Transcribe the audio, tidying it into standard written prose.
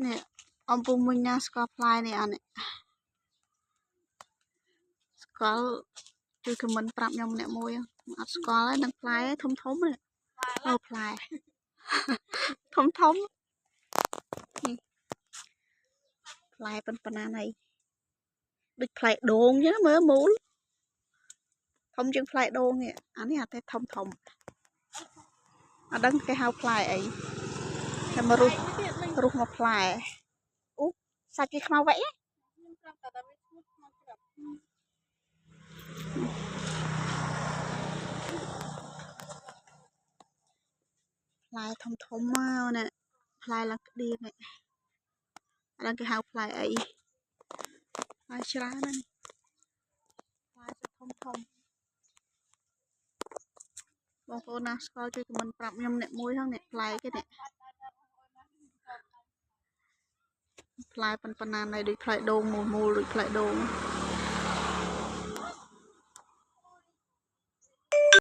នេះ អំពូមួយណាស្គាល់ផ្លែនេះអត់ នេះស្គាល់ជួយខមមិនប្រាប់ខ្ញុំម្នាក់មួយ អត់ស្គាល់ទេ នឹងផ្លែធំធំនេះ អូ ផ្លែធំធំនេះ ផ្លែប៉ុណ្ណាណៃ ដូចផ្លែដូងចឹង មើលមូលធំជាងផ្លែដូងនេះ អានេះអាតែធំធំ អត់ដឹងគេហៅផ្លែអី តែមករុះរុះមកផ្លែ អូ សាច់គេខ្មៅវ៉ែ ខ្ញុំប្រាប់តែវាឈ្មោះខ្មៅក្រាប់ ផ្លែធំធំមកនេះ ផ្លែឡើងក្តៀងនេះ អត់ដឹងគេហៅផ្លែអី ផ្លែច្រើនណាស់ ផ្លែធំធំ បងប្អូនណាស្គាល់ជួយខមមិនប្រាប់ខ្ញុំអ្នកមួយហ្នឹង អ្នកផ្លែគេនេះ ផ្លែប៉ុណ្ណាណៃ ដូចផ្លែដូងមូលមូល ដូចផ្លែដូង